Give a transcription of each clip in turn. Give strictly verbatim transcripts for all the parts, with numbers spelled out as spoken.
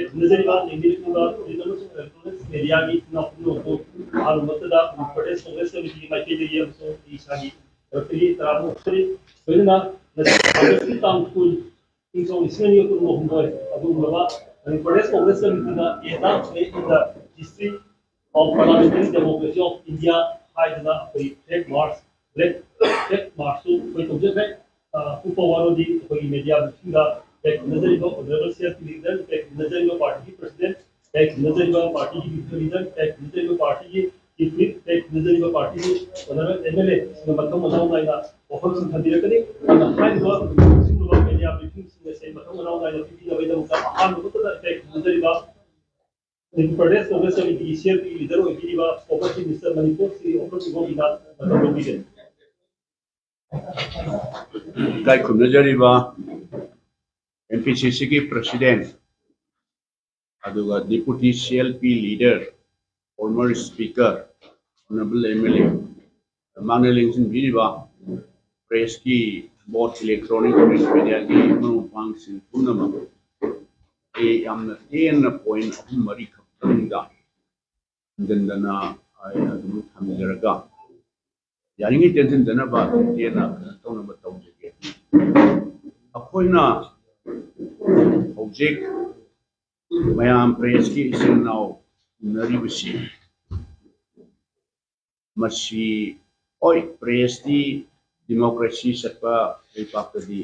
ꯈꯨꯝꯅꯖꯔꯤꯕ ꯌꯦꯡꯕꯤꯔꯤꯕ print ꯑꯃꯁꯨꯡ electronics ꯃꯦꯗꯤꯌꯥꯒꯤ ꯏꯅꯥꯎ ꯄꯨꯝꯅꯃꯛꯄꯨ ꯑꯍꯥꯟꯕ ꯃꯛꯇꯗ ꯃꯅꯤꯄꯨꯔ ꯄ꯭ꯔꯗꯦꯁ ꯀꯣꯡꯒ꯭ꯔꯦꯁ ꯀꯃꯤꯇꯤꯒꯤ ꯃꯥꯏꯀꯩꯗꯒꯤ ꯑꯃꯁꯨꯡ ꯑꯩ ꯏꯁꯥꯒꯤ ꯇꯔꯐꯇꯒꯤ ꯇꯔꯥꯃꯨꯛ ꯂꯣꯏꯅꯅ ꯉꯁꯤ ꯑꯥꯒꯁꯀꯤ ꯇꯥꯡ ꯀꯨꯟ, ꯏꯪ ꯁꯣꯛ ꯂꯤꯁꯤꯡ ꯑꯅꯤ ꯀꯨꯟ ꯍꯨꯝꯗꯣꯏ ꯑꯗꯨꯒꯨꯝꯂꯕ Manipur Pradesh Congress ꯀꯃꯤꯇꯤꯅ A Dance Day in the History of Parliamentary Democracy of India ꯍꯥꯏꯗꯅ ꯑꯩꯈꯣꯏ ꯐ꯭ꯂꯦꯒ ꯃꯥꯔꯆ, ꯕ꯭ꯂꯦꯛ ꯐ꯭ꯂꯦꯒ ꯃꯥꯔꯆꯁꯨ ꯑꯩꯈꯣꯏ ꯇꯧꯖꯈ꯭ꯔꯦ꯫ ꯑ, ꯑꯀꯨꯞꯄ ꯋꯥꯔꯣꯜꯗꯤ ꯑꯩꯈꯣꯏꯒꯤ ꯃꯦꯗꯤꯌꯥ ꯕ꯭ꯔꯤꯐꯤꯡꯗ ꯍꯦꯛ ꯈꯨꯝꯅꯖꯔꯤꯕ honourable C R P leader, ꯍꯦꯛ ꯈꯨꯝꯅꯖꯔꯤꯕ ꯄꯥꯔꯇꯤꯒꯤ ꯄ꯭ꯔꯁꯤꯗꯦꯟꯠ, ꯍꯦꯛ ꯈꯨꯝꯅꯖꯔꯤꯕ ꯄꯥꯔꯇꯤꯒꯤ ꯂꯤꯗꯔ, ꯍꯦꯛ ꯈꯨꯝꯅꯖꯔꯤꯕ ꯄꯥꯔꯇꯤꯒꯤ ꯆꯤꯐ ꯋꯤꯞ, ꯍꯦꯛ ꯈꯨꯝꯅꯖꯔꯤꯕ ꯄꯥꯔꯇꯤꯒꯤ ꯑꯣꯅꯔꯦꯕꯜ ꯑꯦꯝ ꯑꯦꯜ ꯑꯦꯁꯤꯡꯅ ꯃꯊꯪ ꯃꯅꯥꯎ ꯅꯥꯏꯅ ꯋꯥꯐꯝꯁꯤꯡ ꯊꯝꯕꯤꯔꯛꯀꯅꯤ꯫ ꯑꯗꯨꯅ ꯍꯥꯏꯔꯤꯕ ꯁꯤꯒꯨꯝꯂꯕ ꯃꯦꯗꯤꯌꯥ ꯕ꯭ꯔꯤꯐꯤꯡꯁꯤꯡ ꯑꯁꯦ ꯃꯊꯪ ꯃꯅꯥꯎ ꯅꯥꯏꯅ ꯄꯤꯕꯤꯅꯕꯒꯤꯗꯃꯛꯇ ꯑꯍꯥꯟꯕ ꯃꯛꯇꯗ ꯍꯦꯛ ꯈꯨꯝꯅꯖꯔꯤꯕ ꯃꯅꯤꯄꯨꯔ ꯄ꯭ꯔꯗꯦꯁ ꯀꯣꯡꯒ꯭ꯔꯦꯁ ꯀꯃꯤꯇꯤꯒꯤ ꯁꯤ ꯑꯥꯔ ꯄꯤꯒꯤ ꯂꯤꯗꯔ ꯑꯣꯏꯕꯤꯔꯤꯕ former chief minister Manipur Shri Okram ꯏꯕꯣꯕꯤꯅ ꯃꯇꯝ ꯂꯧꯕꯤꯒꯅꯤ꯫ ꯏꯀꯥꯏ ꯈꯨꯝꯅꯖꯔꯤꯕ ꯑꯦꯝ ꯄꯤ ꯁꯤ ꯁꯤꯒꯤ ꯄ꯭ꯔꯁꯤꯗꯦꯟꯠ, ꯑꯗꯨꯒ deputy C L P leader, former speaker, honourable M L A, ꯃꯃꯥꯡꯗ ꯂꯦꯡꯁꯤꯟꯕꯤꯔꯤꯕ ꯄ꯭ꯔꯦꯁꯀꯤ ꯕꯣꯔꯗ, ꯏꯂꯦꯛꯇ꯭ꯔꯣꯅꯤꯛ ꯄ꯭ꯔꯤꯟꯠ ꯃꯦꯗꯤꯌꯥꯒꯤ ꯃꯔꯨꯞ ꯃꯄꯥꯡꯁꯤꯡ ꯄꯨꯝꯅꯃꯛ, ꯑꯩ ꯌꯥꯝꯅ ꯇꯦꯟꯅ ꯄꯣꯏꯟꯠ ꯑꯍꯨꯝ ꯃꯔꯤ ꯈꯛꯇꯪꯗ ꯍꯟꯖꯤꯟꯗꯅ ꯑꯩ ꯑꯗꯨꯝ ꯊꯝꯖꯔꯒ, ꯌꯥꯔꯤꯉꯩ ꯇꯦꯟꯁꯤꯟꯗꯅꯕ ꯑꯗꯨꯝ ꯇꯦꯟꯅ ꯀꯩꯅꯣ ꯇꯧꯅꯕ ꯇꯧꯖꯒꯦ꯫ ꯑꯩꯈꯣꯏꯅ ꯍꯧꯖꯤꯛ ꯃꯌꯥꯝ ꯄ꯭ꯔꯦꯁꯀꯤ ꯏꯆꯤꯟ ꯏꯅꯥꯎ ꯎꯅꯔꯤꯕꯁꯤ, ꯃꯁꯤ, ꯍꯣꯏ, ꯄ꯭ꯔꯦꯁꯇꯤ ꯗꯤꯃꯣꯀ꯭ꯔꯦꯁꯤ ꯆꯠꯄ ꯂꯩꯕꯥꯛꯇꯗꯤ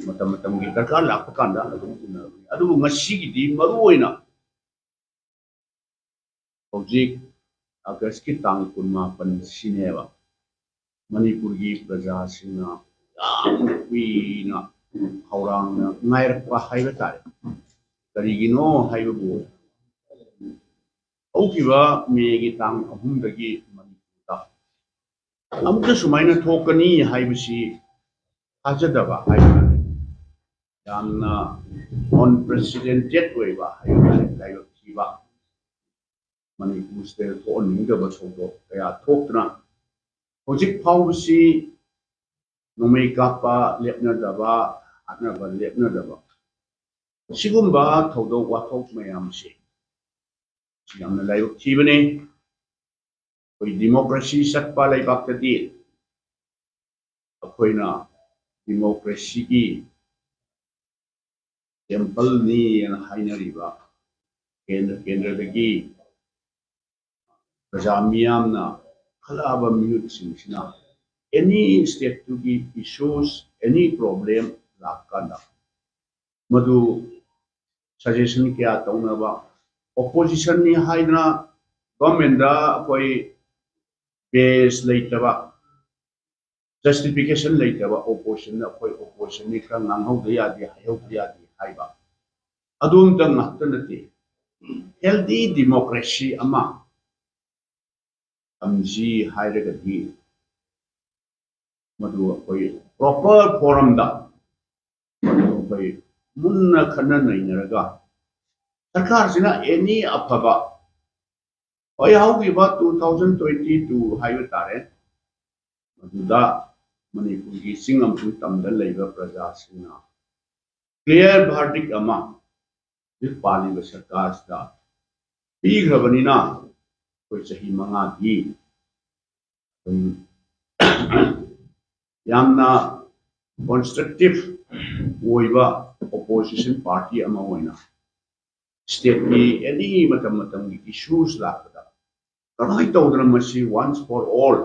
ꯃꯇꯝ ꯃꯇꯝꯒꯤ ꯗꯔꯀꯥꯔ ꯂꯥꯛꯄ ꯀꯥꯟꯗ ꯑꯗꯨꯝ ꯎꯅꯕꯅꯤ, ꯑꯗꯨꯕꯨ ꯉꯁꯤꯒꯤꯗꯤ ꯃꯔꯨ ꯑꯣꯏꯅ ꯍꯧꯖꯤꯛ ꯑꯥꯒꯁꯀꯤ ꯇꯥꯡ ꯀꯨꯟꯃꯥꯄꯟ ꯁꯤꯅꯦꯕ ꯃꯅꯤꯄꯨꯔꯒꯤ ꯄ꯭ꯔꯖꯥꯁꯤꯡꯅ ꯌꯥꯝꯅ ꯀꯨꯏꯅ ꯈꯧꯔꯥꯡꯅ ꯉꯥꯏꯔꯛꯄ ꯍꯥꯏꯕ ꯇꯥꯔꯦ꯫ ꯀꯔꯤꯒꯤꯅꯣ ꯍꯥꯏꯕꯕꯨ, ꯍꯧꯈꯤꯕ ꯃꯦꯒꯤ ꯇꯥꯡ ꯑꯍꯨꯝꯗꯒꯤ ꯃꯅꯤꯄꯨꯔꯗ ꯑꯃꯨꯛꯇ ꯁꯨꯃꯥꯏꯅ ꯊꯣꯛꯀꯅꯤ ꯍꯥꯏꯕꯁꯤ ꯊꯥꯖꯗꯕ ꯍꯥꯏꯕ ꯇꯥꯔꯦ꯫ ꯌꯥꯝꯅ ꯑꯟꯄ꯭ꯔꯦꯁꯤꯗꯦꯟꯇꯦꯠ ꯑꯣꯏꯕ ꯍꯥꯏꯕ ꯇꯥꯔꯦ, ꯂꯥꯏꯕꯛ ꯊꯤꯕ꯫ ꯃꯅꯤꯄꯨꯔꯁꯤꯗ ꯊꯣꯛꯍꯟꯅꯤꯡꯗꯕ ꯊꯧꯗꯣꯛ ꯀꯌꯥ ꯊꯣꯛꯇꯨꯅ ꯍꯧꯖꯤꯛ ꯐꯥꯎꯕꯁꯤ ꯅꯣꯡꯃꯩ ꯀꯥꯞꯄ ꯂꯦꯞꯅꯗꯕ, ꯍꯥꯠꯅꯕ ꯂꯦꯞꯅꯗꯕ ꯁꯤꯒꯨꯝꯕ ꯊꯧꯗꯣꯛ ꯋꯥꯊꯣꯛ ꯃꯌꯥꯝꯁꯦ ꯌꯥꯝꯅ ꯂꯥꯏꯕꯛ ꯊꯤꯕꯅꯤ꯫ ꯑꯩꯈꯣꯏ ꯗꯤꯃꯣꯀ꯭ꯔꯦꯁꯤ ꯆꯠꯄ ꯂꯩꯕꯥꯛꯇꯗꯤ ꯑꯩꯈꯣꯏꯅ ꯗꯤꯃꯣꯀ꯭ꯔꯦꯁꯤꯒꯤ ꯇꯦꯝꯄꯜꯅꯤ ꯍꯥꯏꯅ ꯍꯥꯏꯅꯔꯤꯕ ꯀꯦꯟꯗ꯭ꯔ ꯀꯦꯟꯗ꯭ꯔꯗꯒꯤ ꯄ꯭ꯔꯖꯥ ꯃꯤꯌꯥꯝꯅ ꯈꯜꯂꯛꯑꯕ ꯃꯤꯍꯨꯠꯁꯤꯡꯁꯤꯅ ꯑꯦꯅꯤ ꯁ꯭ꯇꯦꯠꯇꯨꯒꯤ ꯏꯁꯨꯁ, ꯑꯦꯅꯤ ꯄ꯭ꯔꯣꯕ꯭ꯂꯦꯝ ꯂꯥꯛꯀꯥꯟꯗ ꯃꯗꯨ ꯁꯖꯦꯁꯟ ꯀꯌꯥ ꯇꯧꯅꯕ, ꯑꯣꯄꯣꯖꯤꯁꯟꯅꯤ ꯍꯥꯏꯗꯅ ꯒꯣꯔꯃꯦꯟꯗ ꯑꯩꯈꯣꯏ ꯕꯦꯁ ꯂꯩꯇꯕ, ꯖꯁꯇꯤꯐꯤꯀꯦꯁꯟ ꯂꯩꯇꯕ ꯑꯣꯄꯣꯖꯤꯁꯟꯗ ꯑꯩꯈꯣꯏ ꯑꯣꯄꯣꯖꯤꯁꯟꯅꯤ, ꯈꯔ ꯉꯥꯡꯍꯧꯗ ꯌꯥꯗꯦ, ꯍꯥꯏꯍꯧꯗ ꯌꯥꯗꯦ ꯍꯥꯏꯕ, ꯑꯗꯨꯝꯇ ꯉꯥꯛꯇ ꯅꯠꯇꯦ꯫ ꯍꯦꯜꯗꯤ ꯗꯤꯃꯣꯀ꯭ꯔꯦꯁꯤ ꯑꯃ ꯊꯝꯁꯤ ꯍꯥꯏꯔꯒꯗꯤ ꯃꯗꯨ ꯑꯩꯈꯣꯏ ꯄ꯭ꯔꯣꯄꯔ ꯐꯣꯔꯝꯗ ꯃꯗꯨ ꯑꯩꯈꯣꯏ ꯃꯨꯟꯅ ꯈꯟꯅ ꯅꯩꯅꯔꯒ ꯁꯔꯀꯥꯔꯁꯤꯅ ꯑꯦꯅꯤ ꯑꯐꯕ, ꯍꯣꯏ, ꯍꯧꯈꯤꯕ two thousand twenty two ꯍꯥꯏꯕ ꯇꯥꯔꯦ, ꯃꯗꯨꯗ ꯃꯅꯤꯄꯨꯔꯒꯤ ꯆꯤꯡ ꯑꯃꯁꯨꯡ ꯇꯝꯗ ꯂꯩꯕ ꯄ꯭ꯔꯖꯥꯁꯤꯡꯅ ꯀ꯭ꯂꯤꯌꯥꯔ ꯚꯥꯔꯗꯤꯛ ꯑꯃ ꯍꯧꯖꯤꯛ ꯄꯥꯜꯂꯤꯕ ꯁꯔꯀꯥꯔꯁꯤꯗ ꯄꯤꯈ꯭ꯔꯕꯅꯤꯅ ꯑꯩꯈꯣꯏ ꯆꯍꯤ ꯃꯉꯥꯒꯤ ꯑꯗꯨꯝ ꯌꯥꯝꯅ ꯀꯣꯟꯁꯇ꯭ꯔꯛꯇꯤꯞ ꯑꯣꯏꯕ ꯑꯣꯄꯣꯖꯤꯁꯟ ꯄꯥꯔꯇꯤ ꯑꯃ ꯑꯣꯏꯅ ꯁ꯭ꯇꯦꯠꯀꯤ ꯑꯦꯅꯤ ꯃꯇꯝ ꯃꯇꯝꯒꯤ ꯏꯁꯨꯁ ꯂꯥꯛꯄꯗ ꯀꯃꯥꯏꯅ ꯇꯧꯗꯅ ꯃꯁꯤ once for all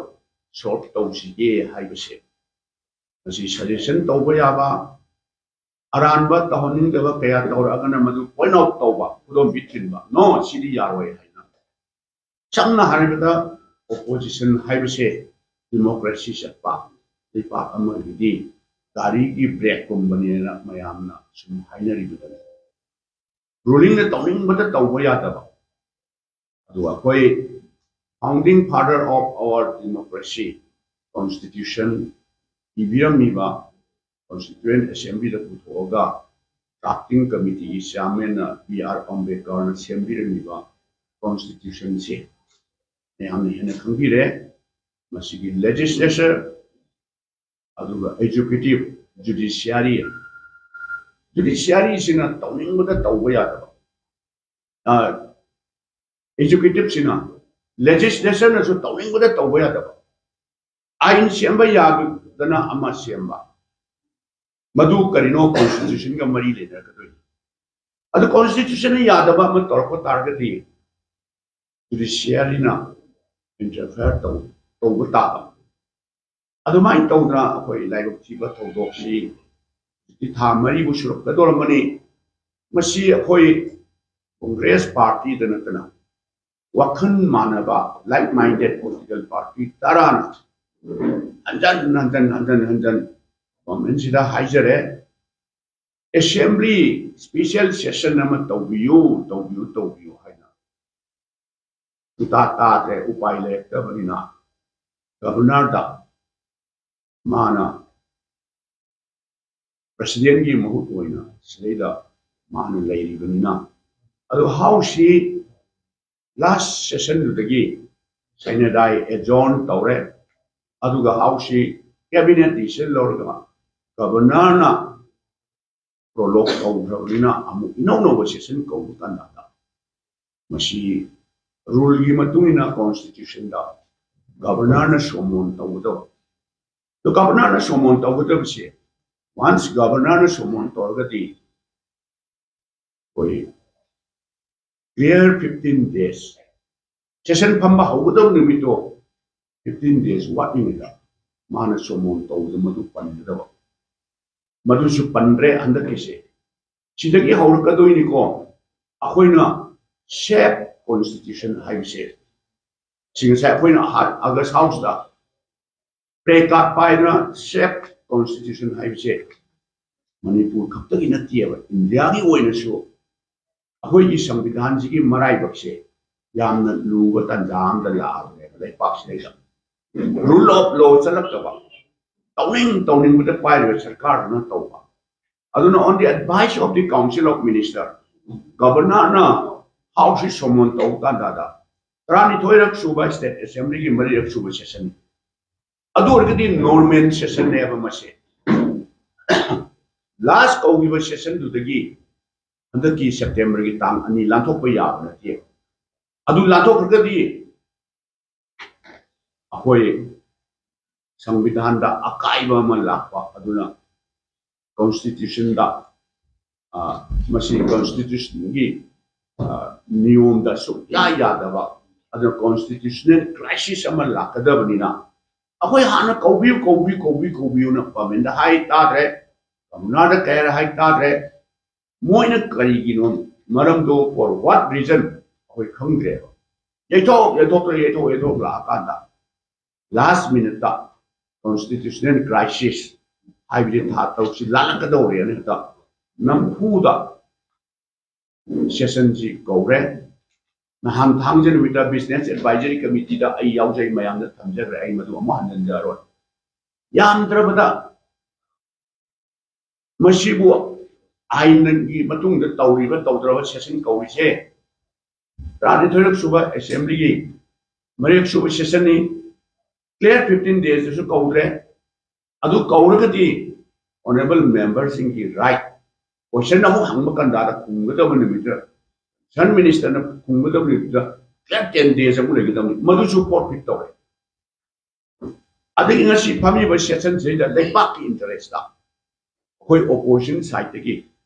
ꯁꯣꯜꯕ ꯇꯧꯁꯤꯒꯦ ꯍꯥꯏꯕꯁꯦ ꯃꯁꯤ ꯁꯖꯦꯁꯟ ꯇꯧꯕ ꯌꯥꯕ, ꯑꯔꯥꯟꯕ ꯇꯧꯍꯟꯅꯤꯡꯗꯕ ꯀꯌꯥ ꯇꯧꯔꯛꯑꯒꯅ ꯃꯗꯨ ꯄꯣꯏꯟꯠ ꯑꯥꯎꯠ ꯇꯧꯕ, ꯈꯨꯗꯣꯝꯕꯤ ꯊꯤꯟꯕ, "ꯅꯣ, ꯁꯤꯗꯤ ꯌꯥꯔꯣꯏ" ꯍꯥꯏꯅ꯫ ꯁꯝꯅ ꯍꯥꯏꯔꯕꯗ ꯑꯣꯄꯣꯖꯤꯁꯟ ꯍꯥꯏꯕꯁꯦ ꯗꯤꯃꯣꯀ꯭ꯔꯦꯁꯤ ꯆꯠꯄ ꯂꯩꯕꯥꯛ ꯑꯃꯒꯤꯗꯤ ꯒꯥꯔꯤꯒꯤ ꯕ꯭ꯔꯦꯛꯀꯨꯝꯕꯅꯦꯅ ꯃꯌꯥꯝꯅ ꯁꯨꯝ ꯍꯥꯏꯅꯔꯤꯕꯗꯅꯤ꯫ ꯔꯨꯂꯤꯡꯅ ꯇꯧꯅꯤꯡꯕꯗ ꯇꯧꯕ ꯌꯥꯗꯕ꯫ ꯑꯗꯨꯒ ꯑꯩꯈꯣꯏ founding father of our democracy, constitution ꯏꯕꯤꯔꯝꯃꯤꯕ constituent assemblyꯗ ꯄꯨꯊꯣꯛꯑꯒ drafting committeeꯒꯤ chairmanꯅ ꯕꯤ ꯑꯥꯔ ꯑꯝꯕꯦꯗꯀꯔꯅ ꯁꯦꯝꯕꯤꯔꯝꯃꯤꯕ constitutionꯁꯦ ꯃꯌꯥꯝꯅ ꯍꯦꯟꯅ ꯈꯪꯕꯤꯔꯦ꯫ ꯃꯁꯤꯒꯤ legislature, ꯑꯗꯨꯒ executive, judiciary, Judiciary ꯁꯤꯅ ꯇꯧꯅꯤꯡꯕꯗ ꯇꯧꯕ ꯌꯥꯗꯕ, ꯑ, executive ꯁꯤꯅ, legislature ꯅꯁꯨ ꯇꯧꯅꯤꯡꯕꯗ ꯇꯧꯕ ꯌꯥꯗꯕ, ꯑꯥꯏꯟ ꯁꯦꯝꯕ ꯌꯥꯗꯅ ꯑꯃ ꯁꯦꯝꯕ, ꯃꯗꯨ ꯀꯔꯤꯅꯣ? Constitution ꯒ ꯃꯔꯤ ꯂꯩꯅꯔꯛꯀꯗꯣꯏꯅꯤ꯫ ꯑꯗꯨ Constitution ꯅ ꯌꯥꯗꯕ ꯑꯃ ꯇꯧꯔꯛꯄ ꯇꯥꯔꯒꯗꯤ judiciary ꯅ interfere ꯇꯧ ꯇꯧꯕ ꯇꯥꯕ꯫ ꯑꯗꯨꯃꯥꯏꯅ ꯇꯧꯗꯅ ꯑꯩꯈꯣꯏ ꯂꯥꯏꯕꯛ ꯊꯤꯕ ꯊꯧꯗꯣꯛꯁꯤ ꯍꯧꯖꯤꯛꯇꯤ ꯊꯥ ꯃꯔꯤꯕꯨ ꯁꯨꯔꯛꯀꯗꯧꯔꯝꯕꯅꯤ꯫ ꯃꯁꯤ ꯑꯩꯈꯣꯏ Congress party ꯗ ꯅꯠꯇꯅ ꯋꯥꯈꯜ ꯃꯥꯟꯅꯕ like minded political party ꯇꯔꯥꯅ ꯍꯟꯖꯟ ꯍꯟꯖꯟ ꯍꯟꯖꯟ ꯍꯟꯖꯟ government ꯁꯤꯗ ꯍꯥꯏꯖꯔꯦ, assembly special session ꯑꯃ ꯇꯧꯕꯤꯌꯨ, ꯇꯧꯕꯤꯌꯨ, ꯇꯧꯕꯤꯌꯨ ꯍꯥꯏꯅ꯫ ꯁꯨꯡꯇꯥ ꯇꯥꯗ꯭ꯔꯦ꯫ ꯎꯄꯥꯏ ꯂꯩꯔꯛꯇꯕꯅꯤꯅ governor ꯗ ꯃꯥꯅ president ꯀꯤ ꯃꯍꯨꯠ ꯑꯣꯏꯅ ꯁꯤꯗꯩꯗ ꯃꯥꯅ ꯂꯩꯔꯤꯕꯅꯤꯅ, ꯑꯗꯣ House ꯁꯤ last session ꯗꯨꯗꯒꯤ ꯁꯦꯅꯦꯗꯥꯏ adjourn ꯇꯧꯔꯦ꯫ ꯑꯗꯨꯒ House ꯁꯤ cabinet decision ꯂꯧꯔꯒ governor ꯅ prorogue ꯇꯧꯈ꯭ꯔꯕꯅꯤꯅ ꯑꯃꯨꯛ ꯏꯅꯧ ꯅꯧꯕ session ꯀꯧꯕ ꯇꯥꯟꯖꯥꯗ ꯃꯁꯤ rule ꯒꯤ ꯃꯇꯨꯡ ꯏꯟꯅ Constitution ꯗ governor ꯅ summon ꯇꯧꯒꯗꯕ꯫ ꯑꯗꯣ governor ꯅ summon ꯇꯧꯒꯗꯕꯁꯦ, once governor ꯅ summon ꯇꯧꯔꯒꯗꯤ ꯑꯩꯈꯣꯏ clear fifteen days, session ꯐꯝꯕ ꯍꯧꯒꯗꯕ ꯅꯨꯃꯤꯠꯇꯣ fifteen days ꯋꯥꯠꯂꯤꯉꯩꯗ ꯃꯥꯅ summon ꯇꯧꯕꯗ ꯃꯗꯨ ꯄꯟꯒꯗꯕ꯫ ꯃꯗꯨꯁꯨ ꯄꯟꯗ꯭ꯔꯦ ꯍꯟꯗꯛꯀꯤꯁꯦ꯫ ꯁꯤꯗꯒꯤ ꯍꯧꯔꯛꯀꯗꯣꯏꯅꯤꯀꯣ ꯑꯩꯈꯣꯏꯅ shape constitution ꯍꯥꯏꯕꯁꯦ꯫ ꯁꯤ ꯉꯁꯥꯏ ꯑꯩꯈꯣꯏꯅ ꯑꯍꯥ-, August House ꯇ placard ꯄꯥꯏꯗꯨꯅ shape constitution ꯍꯥꯏꯕꯁꯦ ꯃꯅꯤꯄꯨꯔ ꯈꯛꯇꯒꯤ ꯅꯠꯇꯦꯕ, ꯏꯟꯗꯤꯌꯥꯒꯤ ꯑꯣꯏꯅꯁꯨ ꯑꯩꯈꯣꯏꯒꯤ ꯁꯪꯕꯤꯙꯥꯟꯁꯤꯒꯤ ꯃꯔꯥꯏꯕꯛꯁꯦ ꯌꯥꯝꯅ ꯂꯨꯕ ꯇꯥꯟꯖꯥ ꯑꯃꯗ ꯂꯥꯛꯑꯕꯅꯦꯕ ꯂꯩꯄꯥꯛꯁꯤꯗꯩꯗ꯫ Rule of law ꯆꯠꯂꯛꯇꯕ, ꯇꯧꯅꯤꯡ ꯇꯧꯅꯤꯡꯕꯗ ꯄꯥꯏꯔꯤꯕ ꯁꯔꯀꯥꯔꯗꯨꯅ ꯇꯧꯕ꯫ ꯑꯗꯨꯅ on the advice of the Council of Minister, governor ꯅ House ꯁꯤ summon ꯇꯧꯕ ꯇꯥꯟꯖꯥꯗ ꯇꯔꯥꯅꯤꯊꯣꯏꯔꯛ ꯁꯨꯕ state assembly ꯒꯤ ꯃꯔꯤꯔꯛ ꯁꯨꯕ session꯫ ꯑꯗꯨ ꯑꯣꯏꯔꯒꯗꯤ normal session ꯅꯦꯕ ꯃꯁꯦ꯫ ꯂꯥꯁ ꯀꯧꯈꯤꯕ ꯁꯦꯁꯟꯗꯨꯗꯒꯤ ꯍꯟꯗꯛꯀꯤ ꯁꯦꯞꯇꯦꯝꯕꯔꯒꯤ ꯇꯥꯡ ꯑꯅꯤ ꯂꯥꯟꯊꯣꯛꯄ ꯌꯥꯕ ꯅꯠꯇꯦ꯫ ꯑꯗꯨ ꯂꯥꯟꯊꯣꯛꯈ꯭ꯔꯒꯗꯤ ꯑꯩꯈꯣꯏ ꯁꯪꯕꯤꯙꯥꯟꯗ ꯑꯀꯥꯏꯕ ꯑꯃ ꯂꯥꯛꯄ, ꯑꯗꯨꯅ ꯀꯣꯟꯁꯇꯤꯇ꯭ꯌꯨꯁꯟꯗ, ꯑ, ꯃꯁꯤ ꯀꯣꯟꯁꯇꯤꯇ꯭ꯌꯨꯁꯟꯒꯤ, ꯑ, ꯅꯤꯌꯣꯝꯗ ꯁꯨꯛꯌꯥ ꯌꯥꯗꯕ, ꯑꯗꯨꯅ ꯀꯣꯟꯁꯇꯤꯇ꯭ꯌꯨꯁꯅꯦꯜ ꯀ꯭ꯔꯥꯏꯁꯤꯁ ꯑꯃ ꯂꯥꯛꯀꯗꯕꯅꯤꯅ ꯑꯩꯈꯣꯏ ꯍꯥꯟꯅ ꯀꯧꯕꯤꯌꯨ, ꯀꯧꯕꯤꯌꯨ, ꯀꯧꯕꯤꯌꯨ, ꯀꯧꯕꯤꯌꯨꯅ ꯄꯥꯔꯂꯤꯌꯥꯃꯦꯟꯗ ꯍꯥꯏ ꯇꯥꯗ꯭ꯔꯦ, ꯒꯚꯔꯅꯔꯗ ꯀꯌꯥꯔꯛ ꯍꯥꯏ ꯇꯥꯗ꯭ꯔꯦ꯫ ꯃꯣꯏꯅ ꯀꯔꯤꯒꯤꯅꯣ ꯃꯔꯝꯗꯣ, for what reason, ꯑꯩꯈꯣꯏ ꯈꯪꯗ꯭ꯔꯦꯕ꯫ ꯌꯩꯊꯣꯛ ꯌꯩꯊꯣꯛꯇ꯭ꯔꯦ, ꯌꯩꯊꯣꯛ ꯌꯩꯊꯣꯛ ꯂꯥꯛꯑꯀꯥꯟꯗ ꯂꯥꯁ ꯃꯤꯅꯤꯠꯇ ꯀꯣꯟꯁꯇꯤꯇ꯭ꯌꯨꯁꯅꯦꯜ ꯀ꯭ꯔꯥꯏꯁꯤꯁ ꯍꯥꯏꯕꯗꯤ ꯊꯥ ꯇꯔꯨꯛꯁꯤ ꯂꯥꯜꯂꯛꯀꯗꯧꯔꯦꯅ ꯍꯦꯛꯇ ꯅꯝꯐꯨꯗ ꯁꯦꯁꯟꯁꯤ ꯀꯧꯔꯦ꯫ ꯅꯍꯥꯟ ꯊꯥꯡꯖ ꯅꯨꯃꯤꯠꯇ ꯕꯤꯖꯤꯅꯦꯁ ꯑꯦꯗꯚꯥꯏꯖꯔꯤ ꯀꯃꯤꯇꯤꯗ ꯑꯩ ꯌꯥꯎꯖꯩ, ꯃꯌꯥꯝꯗ ꯊꯝꯖꯈ꯭ꯔꯦ, ꯑꯩ ꯃꯗꯨ ꯑꯃꯨꯛ ꯍꯟꯖꯤꯟꯖꯔꯣꯏ꯫ ꯌꯥꯝꯗ꯭ꯔꯕꯗ ꯃꯁꯤꯕꯨ ꯑꯥꯏꯟꯒꯤ ꯃꯇꯨꯡꯗ ꯇꯧꯔꯤꯕ ꯇꯧꯗ꯭ꯔꯕ ꯁꯦꯁꯟ ꯀꯧꯔꯤꯁꯦ ꯇꯔꯥꯅꯤꯊꯣꯏꯔꯛ ꯁꯨꯕ ꯑꯦꯁꯦꯝꯕ꯭ꯂꯤꯒꯤ ꯃꯔꯤꯔꯛ ꯁꯨꯕ ꯁꯦꯁꯟꯅꯤ꯫ Clear fifteen ꯗꯦꯖꯇꯁꯨ ꯀꯧꯗ꯭ꯔꯦ꯫ ꯑꯗꯨ ꯀꯧꯔꯒꯗꯤ ꯑꯣꯅꯔꯦꯕꯜ ꯃꯦꯝꯕꯔꯁꯤꯡꯒꯤ ꯔꯥꯏꯠ, ꯀꯣꯏꯁꯟ ꯑꯃꯨꯛ ꯍꯪꯕ ꯀꯟꯗꯥꯗ ꯈꯨꯝꯒꯗꯕ ꯅꯨꯃꯤꯠꯇ, ꯁꯟ ꯃꯤꯅꯤꯁꯇꯔꯅ ꯈꯨꯝꯒꯗꯕ ꯅꯨꯃꯤꯠꯇ ꯀ꯭ꯂꯤꯌꯥꯔ ꯇꯦꯟ ꯗꯦꯖ ꯑꯃꯨꯛ ꯂꯩꯒꯗꯕꯅꯤ, ꯃꯗꯨꯁꯨ ꯐꯣꯔꯐꯤꯠ ꯇꯧꯔꯦ꯫ ꯑꯗꯒꯤ ꯉꯁꯤ ꯐꯝꯃꯤꯕ ꯁꯦꯁꯟꯁꯤꯗ ꯂꯩꯕꯥꯛꯀꯤ ꯏꯟꯇꯔꯦꯁꯇ ꯑꯩꯈꯣꯏ ꯑꯣꯄꯣꯖꯤꯁꯟ ꯁꯥꯏꯠꯇꯒꯤ